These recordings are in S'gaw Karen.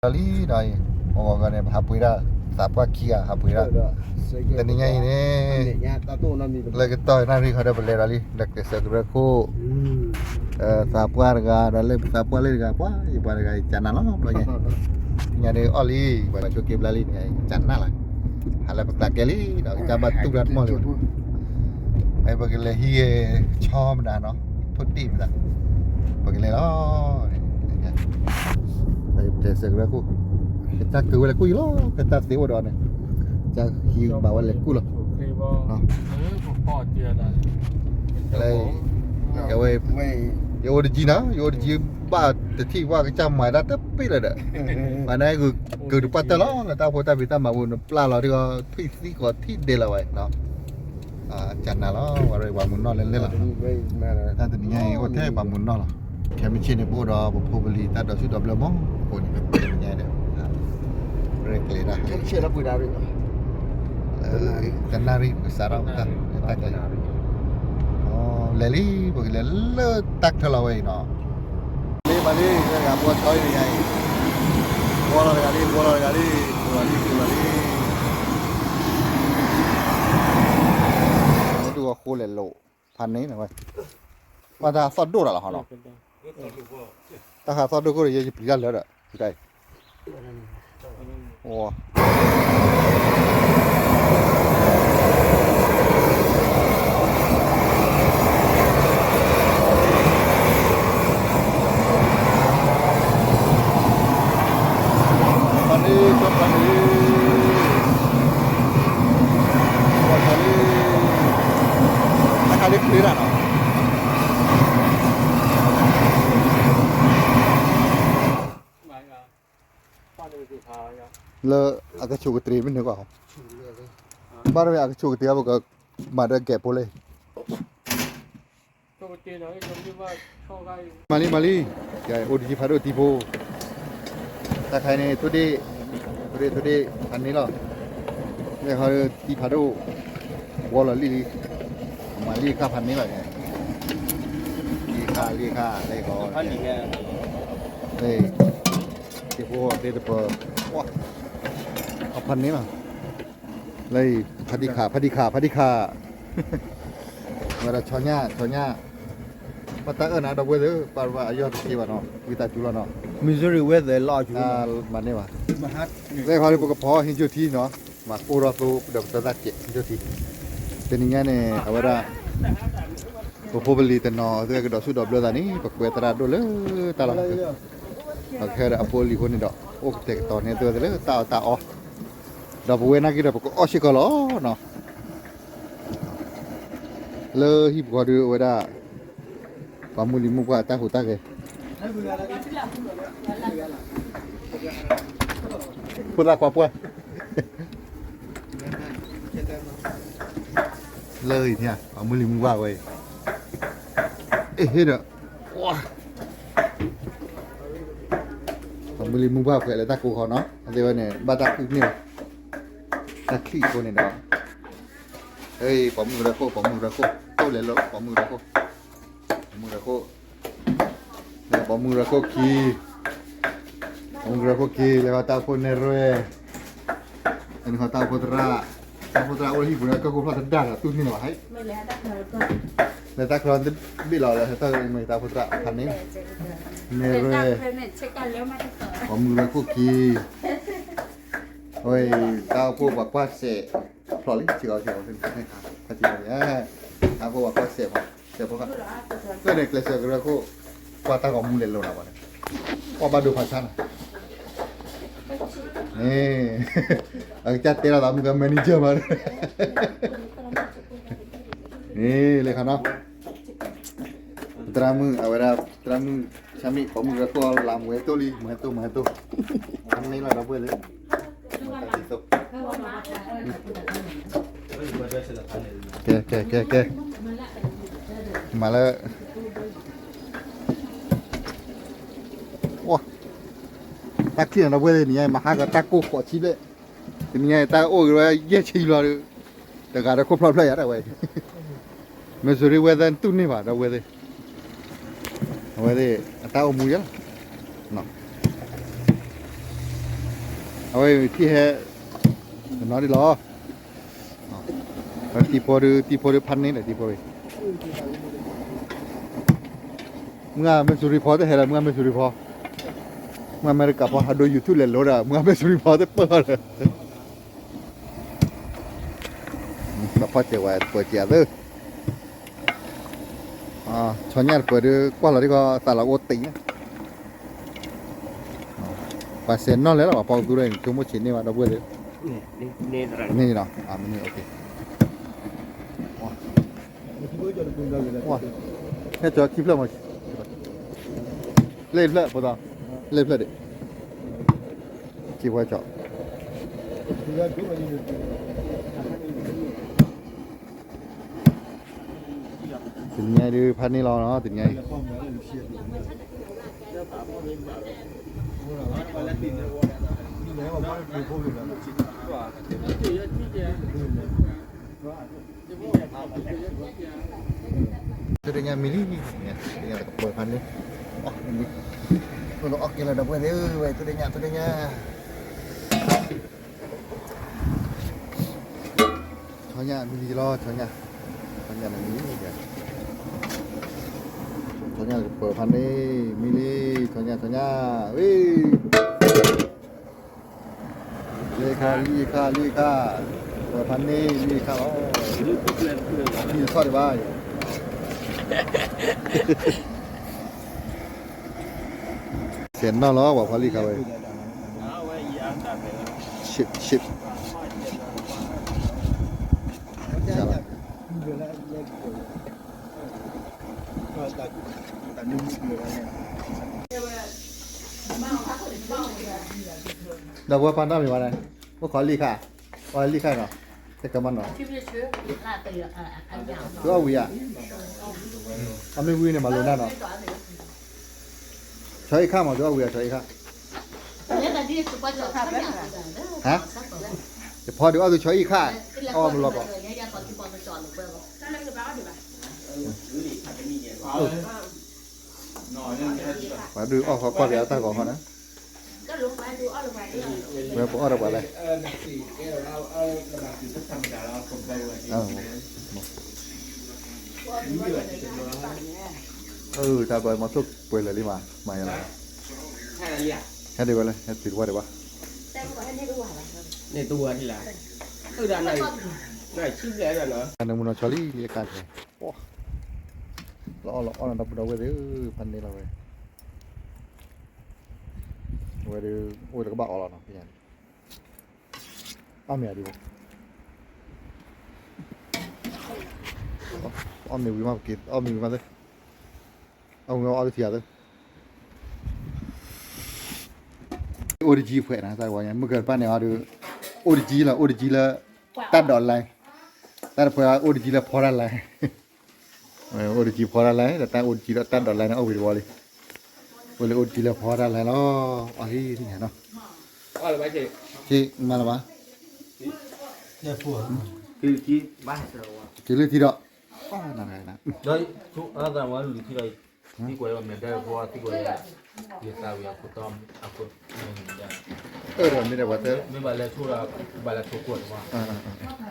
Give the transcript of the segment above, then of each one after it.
ဒီးလံဒီးအံၤ မ့ၢ်ဂီၤဂီၤန့ၣ် ပဟးပှ့ၤဒၣ် သးပှၢ်ခံဂၤဟးပှ့ၤဒၣ် တနံၤညါအံၤန့ၣ် လၢကတီၢ်နၣ်ရံၣ်ခီဒီး ပလဲၤဒီးလံ ဒီးကျဲးစၢးကရၢခိၣ် သးပှၢ်တဂၤ ဒီးလၢပသးပှၢ်လၢတဂၤ ပှၤယပှၤတဂၤ ကနၣ်လီၤဘျီညါ ညါဒ်အီၣ်လံ ပှၤဆိးက့ဘျါလံန့ၣ် ကနၣ်လီၤ ဟးလၢပကျးကဲလံ ဒီးကစၢ်ဘၣ်တူၢ်တၢ်တမီၢ်လံ ပကလဲၤဟံးဂ့ၤ ဆီမတၤနီၤ ထိၣ်တ့ၢ်မတၤ ပကလဲၤလီၤ တဲစၢးကရၢခိၣ် ကတၢ်ကဝဲလဲၤကူၣ်အံၤလီၤ ကတၢ်သ့အိၣ်ဒီးန့ၣ် ကဟံးဘၣ်ဝဲလဲၤကူၣ်လီၤ လၢ ယအိၣ်တကံနီၤ ယအိၣ်တကံဘၣ်တထံၣ်ဝဲကစၢ်မၤတၢ်တပ့ၢ်လၢၤဒီး ပှၤန့ၣ် ကတပှၢ်တၢၢ်လီၤ လၢတၢ်ဖိတၢ်ဘံၣ်တၢ်မၤပူၤ နပျၢ်လီၤဒ် ထွံၣ်သံကီးထံၣ်ဒဲးလီၤဝဲနီၤ ကနၣ်လီၤ ဝဲပှၤမုၢ်နီၢ်လဲၤလဲၤလီၤ တၢ်တနံၤညါအံၤ အိၣ်ထဲပှၤမုၢ်နီၢ်လီၤ ခဲမုၢ်ဆ့ၣ်န့ၣ် ပအိၣ်ဒီးပဖိပလံၤတၢ်ဒိးဆူၣ်ဒိးဘျၢမး အဃိန့ၣ် တနံၤညါဒီး ရဲၣ်ကျဲၤတၢ် တနၣ်ရံၣ်ပကစးထီၣ်ပတၢ် တၢ်ကျဲၤ လဲၤလံ ပကလဲၤလၢတၢ်ချၢလီၤဝဲအံၤနီၤ လံမၤလံ တဂၤဘှီဆီလံတနံၤညါအံၤ ဘှီလီၤတဂၤလံ ဘှီလီၤတဂၤလံ ဘှီလီၤလံ ဘှီလီၤလံ ဒူၣ်အဃိလဲၤလိာ် ဖးန့ၣ်ဝဲ ဘၣ်တၢ်သီၣ်ဒိၣ်တၢ်လီၤဟီနီၤ တၢ်ဟးသီၣ်ဒိၣ်ခိၣ်ဒီး ယဲယပျံၤတၢ်လၢဒီး ဖုတၢ်အံၤ ဖးန့ၣ် ဖးန့ၣ် ဘှီဆီလံ တၢ်ခါလံချ့တၢ်နီၤ လၢအကဆိးကတြံၤမ့ၢ်န့ၢ်ကီး ဘၣ်တမ့ၢ်အကဆိးကတြံၤ ပကမၤဒီးကဲးဖိလၢ မၤလံ မၤလံ အိၣ်တယံၤဖးဒိၣ်တံၤဖိ တၢ်ခါအံၤန့ၣ် ထိၣ်ဒ့ၣ် ထိၣ်ဒ့ၣ် ထိၣ်ဒ့ၣ် ဖးန့ၣ်လီၤ လဲၤခီဒီးတံၤဖးဒိၣ် ဘှီလီၤလံၣ်လံ မၤလံၣ်ခါဖးန့ၣ်လီၤ လံၣ်ခါ လံၣ်ခါ လဲၤခီ တံၤဖိသ့ၣ်တပၢၤ အဖးန့ၣ်လီၤ လၢအံၤ ဖးဒံခး ဖးဒံခး ဖးဒံခး ဝဲဒၣ်ဆီညၣ် ဆီညၣ် ဘၣ်တၢ်အၢၣ်နၤဒီပုၢ်ဝဲၢ်သ့ၣ် ပာ်ဘၣ်အယီၢ်တက့ၢ်ဘၣ်နီၤ ဝံသးစူၤလီၤနီၤ Missouri weather လီၤအီၤ မၤန့ၢ်ဘၣ် လၢခီဒီး ပကဖီ ဟံးကၠိထံနီၤ မၤကိၢ်ထီၣ်သိဒီးပတၢ်သၣ်ကဲး ဟံးကၠိထံ တနံၤညါန့ၣ် အဝဲဒၣ် ပဖိပလံၤတနီၤ သုဝဲကဒိးဆူၣ်ဒိးဘျၢသးန့ၣ် ပကွဲးသရၣ်ဒိၣ်လၢတၢ်လီၢ် ဒီးခဲဒီးအဖိအလံၤအဃိန့ၣ်ဒီး အိၣ်ကတဲာ်ကတီၤန့ၢ်သုဝဲသ့ၣ်လၢတၢ်အီၣ်တၢ်အီ ဒီးပဝဲနာ်က့ဒီး ပကအီၣ်စ့ၢ်ကီးလီၤနီၤ လၢဟံၣ်ပူၤဃီဒီး အဝဲဒၣ် ပှၤမုၢ်လံၤမုၢ်ပှၢ်အတၢ်ဟူးတၢ်ဂဲၤ ဖိသၣ်ခွါပှၢ် လၢအံၤန့ၣ် ပှၤမုၢ်လံၤမုၢ်ပှၢ်ဝဲအံၤ အ့ၣ်ဟ့ၣ်ဒီး ပှၤမုၢ်လံၤမုၢ်ပှၢ်ပှဲၤလၢတၢ်ကိးဃီနီၤ အသ့ဝဲန့ၣ် ဘၣ်တၢ်ကူၣ်န့ၢ်ဘၣ် တၢ်ချံၣ်အဃိန့ၣ်ဒီး ပှၤမုၢ်ကရၢခိၣ် ပှၤမုၢ်ကရၢခိၣ် တိၢ်လဲၤလၢပှၤမုၢ်ကရၢခိၣ် ပှၤမုၢ်ကရၢခိၣ် လၢပှၤမုၢ်ကရၢခိၣ်ခံ ပှၤမုၢ်ကရၢခိၣ်ခံ လၢတၢ်အိၣ်ဖှိၣ်နဲၣ်ရွဲၣ် လၢနခီတၢ်အိၣ်ဖှိၣ်သရၣ် တၢ်အိၣ်ဖှိၣ်သရၣ်အိၣ်လၢဟံၣ်ပူၤန့ၣ် ကၢၢ်ခိၣ်ဖျီၣ်တဒါဒီး တူၢ်န့ၢ်လီၤဘၣ်ဟဲ လၢတၢ်ချၢဘ့ၣ်လီၤလၢဟဲတၢ်မ့ၢ်တၢ်အိၣ်ဖှိၣ်သရၣ်ဖးန့ၣ် နဲၣ်ရွဲၣ် ပှၤမုၢ်ကရၢခိၣ်ခံ အဝဲ တၢ်အိၣ်ဖှိၣ်ပှၤကွၢ်စဲး ဖျိးလံ စ့ၢ်ကီး စ့ၢ်ကီး တၢ်အိၣ်ဖှိၣ်ပှၤကွၢ်စဲး စဲးဖိ လၢန့ၣ် ကျဲးစၢးကရၢခိၣ် ကွၢ်တၢ်ဂီၤမူလဲၤလိာ်နၤဘၣ်န့ၣ် ကွၢ်ဘၣ်ဒိဖးဆါနၤ အကစၢ်တဲလီၤသးမုၢ်က manager မး န့ၣ် လဲၤခါနီၤ သရၣ်မုၣ် အဝဲဒၣ် သရၣ်မုၣ် ဆါမံၣ် ပိာ်မုၣ်ကရၢခိၣ်လၢ မူဟဲတိၢ်လံ မူဟဲတိၢ် မူဟဲတိၢ် အန့ၣ်လီၤဒီပုၢ်ဝဲၢ်သ့ၣ် ကဲ ကဲ ကဲ ကဲ မၤလၢ တၢ်ချံၣ်န့ၣ်ဒီပုၢ်ဝဲၢ်သ့ၣ် နံၤညါအံၤ မဟါကတၢ်ကိၢ်ဃိးဆံဘျဲၣ် တနံၤညါအံၤ တၢ်အိၣ်က့ၤဝဲယဲၢ်ဆံလီၤဒီး တဂၤဒီးခိၣ်ဖျီၣ်ဖျၢၣ်ယၤဒၣ်ဝဲ Missouri weather တူၢ်န့ၢ်ဘၣ်ဒီပုၢ်ဝဲၢ်သ့ၣ် အဝဲသ့ၣ် အတၢ်အိၣ်မူယဲလီၤ နီၤ အဝဲထံၣ်ဟဲ တနီၤဒ်လီၤ. တံၤဖိဒု တံၤဖိဒုဖးန့ၢ်ဒီးတံၤဖိဝဲ မုၢ်ဂၤမ့ၢ်စူၤရံဖီတဟဲဒီး မုၢ်ဂၤမ့ၢ်စူၤရံဖီ မုၢ်ဂၤအမဲရကၤဖီဟးဒိ YouTube လဲၤလိၤဒီး မုၢ်ဂၤမ့ၢ်စူၤရံဖီတပၢၢ်ဒီး ပဖီစဲးဝဲတပၢၢ်စဲးသၢ ဆီညၣ်တပၢၢ်ဒု ကွၢ်လီၤဒ်ခီသးလီၤအိၣ်တံၢ်န့ၣ် ပှၤစဲးနီၣ်လဲၣ်လီၤ ပှၤဖီကသူဒီး ဆိကမိၣ်ဆံးန့ၢ်ဘၣ်ဒီပုၢ်ဝဲၢ်သ့ၣ် န့ၣ်လီၤ မ့ၢ် OK ဟဲကၠီခံဖျၢၣ်မး လၢဖျၢၣ်ဖိသီ လၢဖျၢၣ်ဒံး က့ၤဝဲကၠီ တနံၤအံၤဒုးဖးန့ၢ်လီၤနီၤ တနံၤအံၤ တနံၤညါမံလံ တနံၤညါတကပၤဖးန့ၢ် အီၣ်က့ၤလီၤဒီပုၢ်ဝဲၢ်သ့ၣ်ဧၢ တနံၤညါ တနံၤညါ ဆီညၣ်မံလံလီၤ ဆီညၣ် ဆီညၣ်န့ၣ်မံလံ ဆီညၣ်တကပၤဖးန့ၢ် မံလံ ဆီညၣ် ဆီညၣ် ဝံၤ လံခါ လံခါ လံခါ ကပၤဖးန့ၢ် လံခါလီၤ မံတထီၣ်ဒံးဘၣ် စဲးနီၣ်လီၤ ပှၤဖီလံခါဝဲ shit shit ဒီးပှၤပာ်တၢ်မ့ၢ်ဝဲန့ၣ် အိၣ်ခိးလံခါ ပှၤလံခါနီၤ တကမၤနီၤ သုအီၣ်ဝံၤဧါ အမ့ၢ်ဝံၤန့ၣ်မၤလိာ်နၢ်နီၤ ဆီအ့ၣ်ခါမး သုအီၣ်ဝံၤဧါ ဆီအ့ၣ်ခါ ဟါ ယဖီဒုးအီၣ်သုဆီအ့ၣ်ခါ အီၣ်မလီၤကီး ပှၤဒုးအီၣ်ဃီကွၢ်က့ၤအတၢ်ဂီၤဃီန့ၣ် ဝဲပအီၣ်ဒီးပှၤလဲၣ် တၢ်ဘျီမၤဆိၣ်ပှဲၤလၢာ်လံမး မၤယလီၤ ဟဲဒံးဝဲလၢ ဟဲတုၤတဝီဒံးဘၣ် န့ၣ်တဝီဒံးလၢ တၢ်နမူနီၢ်ဆီလံလံအကါထဲ လီၤအီၣ်လီၤအီၣ်နီၤ ဒီပုၢ်ဒီဝဲၢ်သ့ၣ်ဧၢ ဖးန့ၢ်လီၤဝဲ အဝဲဒုး အိၣ်တကဘၣ်အီၣ်လီၤနီၤ ဖဲညါန့ၣ် အီၣ်မ့ၢ်အဒံးဘၣ် အီၣ်မ့ၢ်ဝံၤမး ပက့ၤ အီၣ်မ့ၢ်ဝံၤမးသ့ အီၣ်ဝံၤအီၣ်လၢထံယၤသ့ အိၣ်တကံဖှဲးနၤ တၢ်တဝီညါ မုၢ်ကပၢ်န့ၣ်အီၤဒုး အိၣ်တကံလီၤ အိၣ်တကံလၢ တၢ်ဒိးလဲ တၢ်တဖှဲးအိၣ်တကံလၢဖီတၢ်လဲ အိၣ်တကံဖီတၢ်လဲ ဒီးတၢ်အိၣ်တကံဒီးတၢ်ဒိးလဲန့ၣ် အိၣ်ဝံၤတဝီလံ အိၣ်လၢအိၣ်တကံလၢဖီတၢ်လဲလီၤ အဟံၣ်သ့ၣ်ညါနီၤ က့ၤမၤလၢၤဘၣ် က့ၤလၢထံဒီး န သံကွၢ်မ့ၢ်ဒဲးဖိသံကွၢ်ယၤ ယသးဝံၤအခိၣ်တီ အခိၣ် အၢ မ့ၢ်ဒဲးဝဲသ့ မ့ၢ်ဘၣ်လဲၤဆိ ဘၣ်လဲၤဆိကွၢ်တမး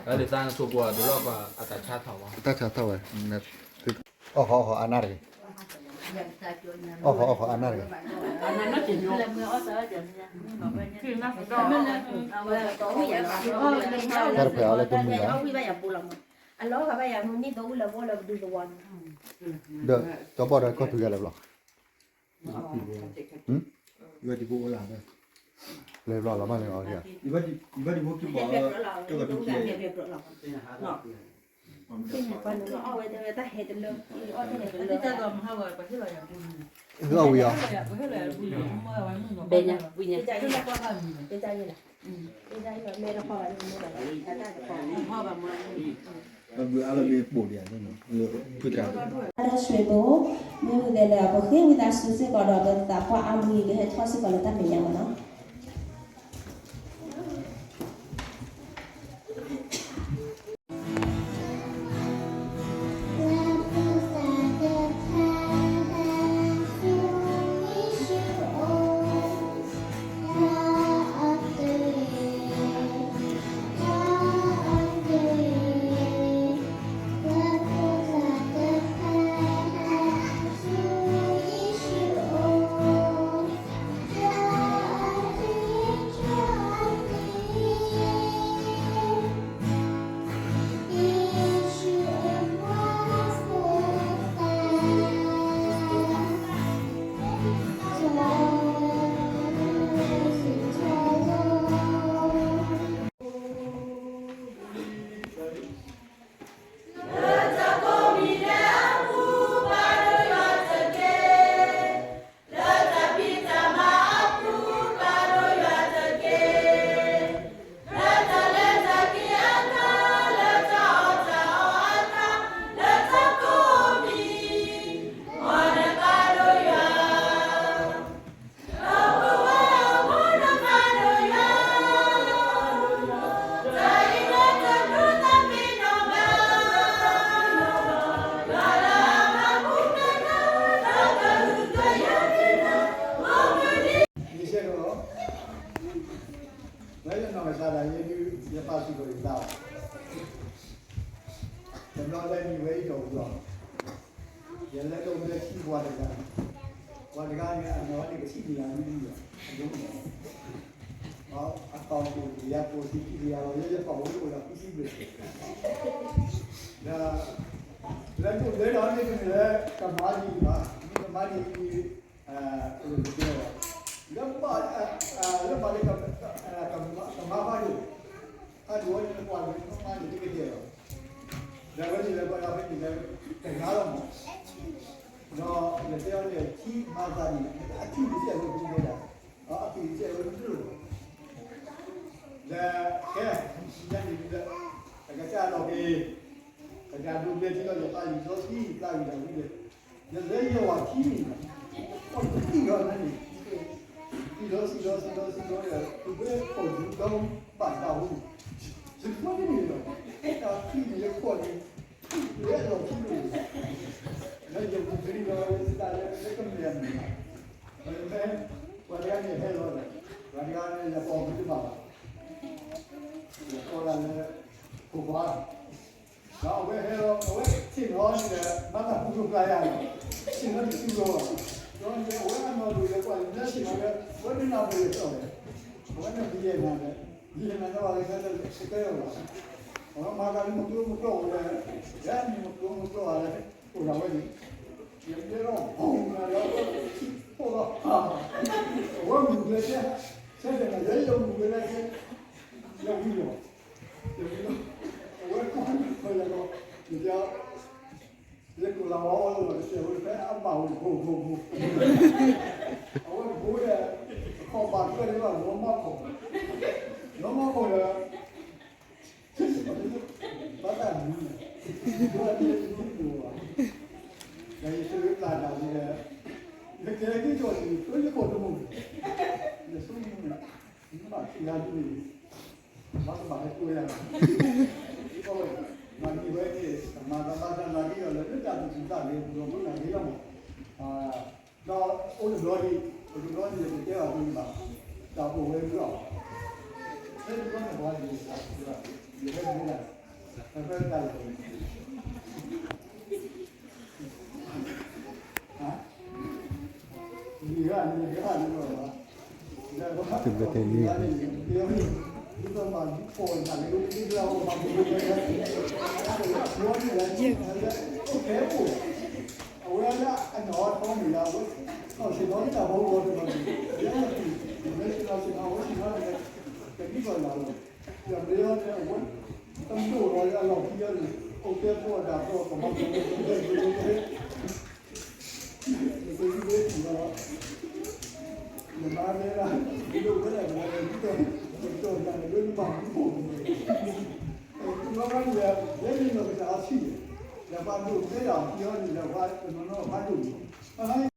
လၢသးဆိကွၢ်တလီၢ်ပှၤ အတၢ်ဆါထီၣ်ဝဲ တၢ်ဆါထီၣ်ဝဲ အီၣ်ဃီအီၣ်ဃီအနၢ်တဂ့ၤ အီၣ်ဃီအီၣ်ဃီအနၢ်တဂ့ၤ တၢ်တဖှဲးအီၤလၢတမုာ်ဘၣ် အလီၤဂာ်ဘၣ်ယၤမုၢ်နံၤသဝီလၢပဒုသဝီန့ၣ် ဒီး ကၠီဘီၣ်ဒီးကီၢ်သူးယၤလၢဘျီ လၢဘျီလီၤမၢ်လၢအီၤ အီၣ်ဝံၤအီၤ အဘုအါလီၤမ့ၢ်ပိာ်ဒံး လၢဖုကါ တၢ်ဆွဲဘိ မ့ၢ်ဝံၤသဲးလၢ ပဃ့ဝံသးစူၤစ့ၢ်ကီးဒီး ပသးပှၢ်အါမံၤ ကဟဲထီၣ်စ့ၢ်ကီးလၢတၢ်မဲာ်ညါမးနီၤ. လၢယနီၢ်ကစၢ်ဒၣ်ယဲဒုး ယပာ်စူၢ်ကီၢ်ယသးအီၤ, တဘျီလၢနံၤဝဲအံၤဒီးပူၤလီၤ, ယလဲၤဒိးဘျၢထံပှၤတဂၤ, ပှၤတဂၤန့ၣ် အနီၢ်န့ၣ်ကဆံးန့ၢ်ယၤဝံၤလံလီၤ, အဒိန့ၣ် အပာ်အိၣ်ကယၤကိၢ်ဆံခံကယၤလီၤ, ယဲယပာ်အိၣ်အိၣ်ဒီးခံဆံဘျဲၣ်, ဒီး လဲၤဒိးဘျၢဒီးန့ၣ်တမ့ၢ်လၢကမၤဒ်အံၤဘၣ်, မ့ၢ်ကမၤဒ်အံၤ လၢဘၣ် လၢဘၣ်လၢ ကမၤဖးဒိၣ်, ဖးဒိၣ်ဝဲန့ၣ် ပှၤလၢမၤန့ၣ်တကတဲလီၤ, ဒီးဝဲန့ၣ်လၢပှၤဒၣ်ဖဲန့ၣ်လၢ တဂၤလီၤမး, ဒီးယတဲအီၤန့ၣ် ထံမၤသးန့ၣ် အထံၣ်တစဲးဝဲဒၣ်, အထံၣ်တစဲးဝဲဒၣ်, ဒီးကဲ ယန့ၣ်ဒီး အကစၢ်လီၤက့ၤ ပတၢ်ဒိးဘျၢထံလီၤ ယပာ်လံာ်စီဆှံသးဝံၤဒီးဝံၤဒီး ယလဲၤယီၤဝဲထံန့ၣ်, အိၣ်တံၢ်လီၤန့ၣ်, စံၣ်လီၤစံၣ်လီၤစံၣ်လီၤစံၣ်လီၤဒီး သုးဘဲခိၣ်ဒူဒီဘၣ်တၢ်ဟူ, ယကွၢ်န့ၣ်လီၤ, တၢ်ဖံးန့ၣ်ယခိၣ်န့ၣ်, လၢအလီၢ်ခံန့ၣ်, လၢယပူၤကလံၤဒီး ယစံးတၢ်လၢလၢကမဲာ်န့ၣ်, မ့မ့ၢ် ပှၤတဂၤန့ၣ်ဟဲလီၤဒီး ပှၤတဂၤန့ၣ် ယကိးမုၢ်တဘၣ်ဘၣ်, ယကိးဒၣ်လၢ ဖိခွါ ဒီးအဝဲဟဲလီၤ အဝဲဆ့ၣ်နီၤန့ၣ်ဒီး မၤသးပူၤဒိၣ်ကျါယၤလီၤ, ဆ့ၣ်နီၤတစုလီၤ, ဒီးန့ၣ်အဝဲအနီၢ်ဒိၣ်ဒီး ပှၤလၢဆ့ၣ်နီၤဒီး အဝဲဒၣ်နၢ်ပၢၢ်ယၤဒီး အဝဲန့ၣ်ဘံယဲၢ်နၤဒီး ဘံယဲၢ်နၤဒီး ပှၤလၢကဲဒီး ကဲလီၤဘၣ်, အဝဲမၤသးလၢမုၢ်ကျိမုၢ်ကျိအိၣ်ဒီး ယဲန့ၣ်မုၢ်ကျိမုၢ်ကျိဘၣ်လၢ အိၣ်ဒၣ်ဝဲန့ၣ်, ယဘျဲထီၣ်ဘီမုၢ်နၤဒီး အိၣ်ဒီး အဝဲမုၢ်ကျဲဆဲ, ဆဲတဂၤ ယဲယမုၢ်ကျဲဆဲ, ယဝံၤလီၤ ယဝံၤလီၤ, အဝဲကွၢ်လီၤယၤဒီး ယတဲ ယကိးလၢဝဲအီၤလီၤ တစဲးဝဲဖဲအဘၣ်ဝဲ ဘိဘိဘိ, အဝဲဘိဒီး အခီၣ်ဘၣ်ထွဲဒံးဘၣ် လီၤမၢ်ခိၣ်, လီၤမၢ်ခိၣ်ဒီး ဘၣ်တၢ်မနုၤလဲၣ်, ဘၣ်တၢ်မနုၤလဲၣ်, ဒီးယဆိကမိၣ်တၢ်ဒ်လဲၣ်, ယကဲက့ၤကီၢ်န့ၣ် ယဆိယကိာ်တမုာ်, ယဆိကမိၣ်န့ၣ် ယဘၣ်ထံၣ်ယၤဒ်န့ၣ် ဘၣ်ကဘၣ်ဟဲကိးယၤလီၤ, မၤန့ၢ်ဝဲန့ၣ် မၤတၢ်ဘၣ်တၢ်နာ်က့ၤဒီး လၢတၢ်သူၣ်ဆူၣ်သးဂဲၤပူၤဒီး မ့ၢ်နာ်က့ၤလီၤမး, ဒီးအိၣ်တဘျီဒံး, အိၣ်တဘျီဒံး ယကတဲဘၣ်သုန့ၣ်ဘၣ်, တၢ်အိၣ်ဝဲဒၣ်လီၤ, ဖဲတဘျီန့ၣ်ဘၣ် ယဟဲမၤဒၣ်, ဖဲတၢ်လီၢ် အဝဲလၢအနီၢ်ထီၣ်န့ၣ်လၢအဝဲ, အဆ့ၣ်နီၤလၢတၢ်ဘီကီၢ်တဘျီန့ၣ်, ယဲန့ၣ် အဝဲဆ့ၣ်နီၤဆ့ၣ်နီၤ အဝဲဆ့ၣ်နီၤန့ၣ်, ကဒံကီၢ်လၢအဝဲ, ယမ့ၢ်အီၤန့ၣ် အဝဲ, တမ့ၢ်လီၤလၢအလီၢ်ခံအီၤန့ၣ်, အိၣ်ကဲဖိအတၢ်ဘီကီၢ်မၤကီၢ် ယမၤဒၣ်, ယဒိးဝဲဒၣ် ယကတီၢ်တၢ်န့ၣ် လၢနဘၣ်မူခိၣ်န့ၣ်, လီၤဂာ်န့ၣ်, ယဲန့ၣ်လီၤကစၢ်အဆံၣ်, ယပာ်ဒိၣ်ကဲဒၣ်အီၤန့ၣ် ယပာ်တနီၤနီၤဖးဒိၣ်န့ၣ်,